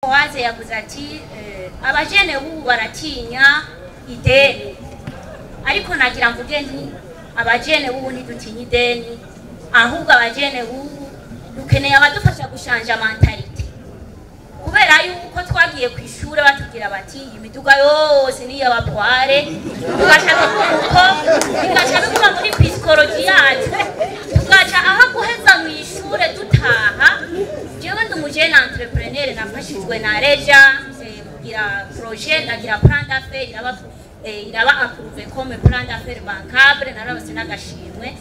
Waze yavuze ati abajene b'ubu baratinya ideni, ariko nagira mvuge nti abajene b'ubu ntidutinya ideni, ahubwo abajene b'ubu dukeneye abadufasha gushanja mentalité, kubera yuko twagiye ku ishure batubwira bati imiduga yose ni iy'abatware, tugaca uko bigaca biguma muri psychologie yacu, tugaca aho guheza mu ishure dutaha. Jewe ndi umujene entrepreneur, nafashijwe na Reja kugira projet, ndagira plan d'affaires, iraba approuvé comme plan d'affaires bancable, narabose n'agashimwe.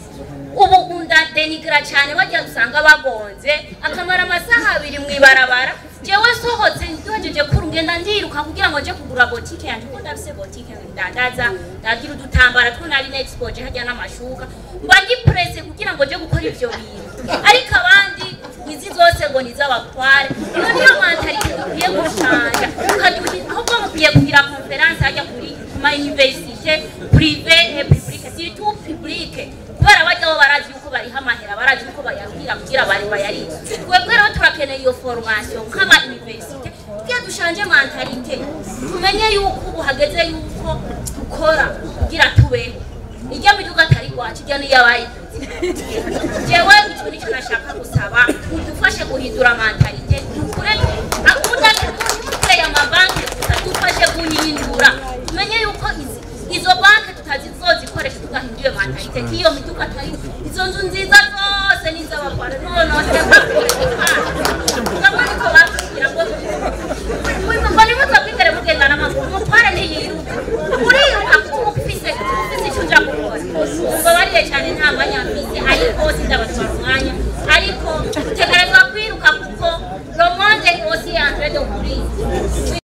Ubu ndadenigra cyane bajya usanga bagonze akamara amasaha 2 mw'ibarabara. Jewe sohotse ndojeje kuru ngenda ndiruka kugira ngo nje kugura boutique yanje, kuko ndafise boutique ndandaza, ndagira udutambara two nari n'expose hajya n'amashuka, mba ndi pressé kugira ngo nje gukora ivyo bintu. Ariko abandi izi zose ngo ni iz'abatware. Iyo niyo mentalité dukwiye gushanja, ahubwo mukwiye kugira conférence hajya kuri ma université privé et publique, surtout publique, kubera bajyaho barazi yuko bariha amahera, barazi yuko bayabwira kugira bari bayarihe. Twebwe rero turakeneye iyo formation nk'ama université kugira dushanje mentalité, tumenye yuko ubu hageze yuko dukora kugira tubeho. Ijya miduga atari rwacu, ijya niyabayiguze. Jewe ico nico nashaka gusaba, udufashe guhindura mentalité, dukure akunda tukureye amabanki gusa, dufashe guhindura, tumenye yuko izo banki tutazizozikoresha tudahinduye mentalité, k'iyo miduga atari izo nzu nziza zose n'iz'abatwara. None ngamwe niko batubwira ngo nimuzokwigere mugenda n'amaguru, umutware ntiyiruka, uriruka kuko ufise ico uja gukora. Mubabariye cyane, nta mwanya mfise, ariko sindabatwara umwanya, ariko utegerezwa kwiruka kuko le monde aussi est en train de mourir.